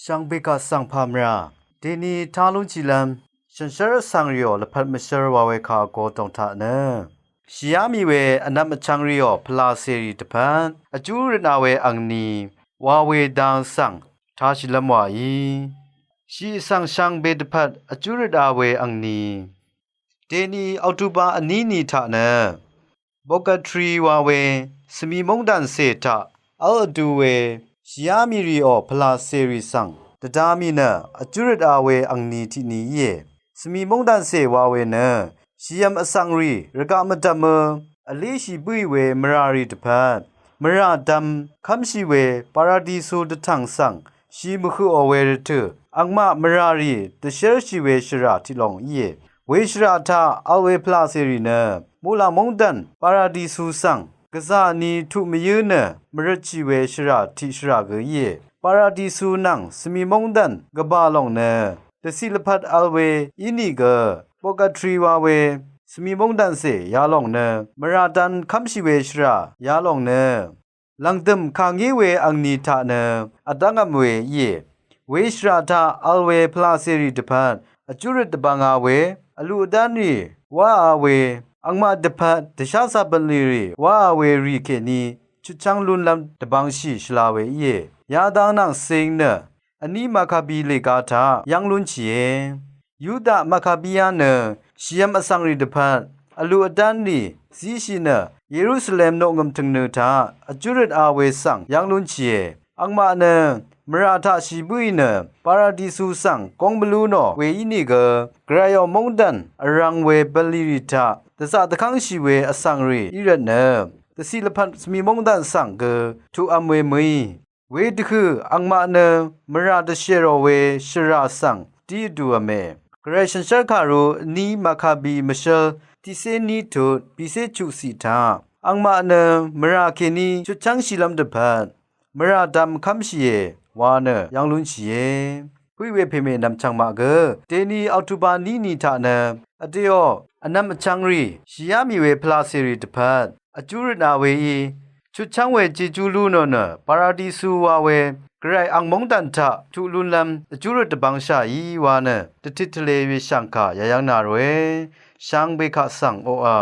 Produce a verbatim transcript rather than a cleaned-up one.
Shvngbe kaq svng pà mvrà deni tá lúnshìlv́m shànshér vsvng rìò lvpat mvshv́r wa we kà vgo dòng taq nø shìá mì we vnvm vchvng rìò pvlacèrì dvpvt vjú røtna we angni wa we dang svng tāshìlv́m wàí shì vsvng shvngbe dvpvt vjú røtna we angni deni Oktober vní ni taq nø Bokatri wa we svmi móngdàncè taq v́l vdu we shìá mì rìò pvlacèrì svng dvda mì nø vjú røtna we angni tiqni íe. Svmi móngdàncè wa we nø shìyv̀m vsvng rì rvgaq mvdv̀mø vlíshì bǿì we mvrà rì dvpvt mvrà dvm kv́mshì we paradisu dvtv̀ng svng shì mvhøqò we rvtø̀ angmaq mvrà rì dvshérshì we shvrà tiqlòng íe. We shvrà taq vl we pvlacèrì nø muqlàng móngdàn paradisu svng gvzà ni tuq mvyǿ nø mvrøtshì we shvrà tiq shvrà gø íe. Paradisu nvng svmi móngdàn gvbà lòng nø dvciq lvpat vl we ínìgø Bokatri wa we svmi móngdàncè yalòng nø mvrà dan kv́mshì we shvrà yalòng nø lv̀ngdø̀m kàngé we angni taq nø vdv́ngvm we íe. We shvrà taq vl we pvlacèrì dvpvt vjú røt dvbvnga we vluq vdánrì wáā we angmaq dvpvt dvshá cà bv̀nlì rì wáā we rì kèní chutchv́ng lúnlv́m dvbvngshì shvla we íe. Yadang nvng cing nø vní Makabi lèga taq yv́ng lúnshìe. Yuda Makabia nø shìyv̀m vsvng rì dvpvt vluq vdánrì zíshì nø Yerusalem noqngø̀m tø̀ngnø taq vjú røtna we svng yv́ng lúnshìe. Angmaq nø mvrà taq shì bǿì nø paradisu svng góng mvlú nò we ínìgø gvrayò móngdàn vrvng we bv̀nlì rì taq dvzaq dvkv́ngshì we vsvng rì í rvtnø dvciq lvpat svmi móngdàn svng gø tuqv̄m we mø̀í. Wedvhø̀ angmaq nø mvrà dvshèrò we shvrà svng dí vdùv̄me. Gvray shànshér kàru vní Makabi mvshǿl tiqcé ní tut bìcé chuqciq taq angmaq nø mvrà kèní chutchv́ngshìlv́m dvpvt mvrà dvm kv́mshìe wa nø yv́ng lúnshìe. Pø̀í we pèmè nv̀mchv̀ng maq gø deni Oktober ní ni taq nø vdèò vnvm vchvng rì shìá mì we pvlacèrì dvpvt vjú røtna weí chutchv́ng we jejú lú nò nø paradisu wa we gvray ang móngdàn taq tuq lúnlv́m vjú røt dvbvngshàí wa nø dvtit tvlē we shv̀ngkà yayv́ng na ròe. Shvngbe kaq svng oqà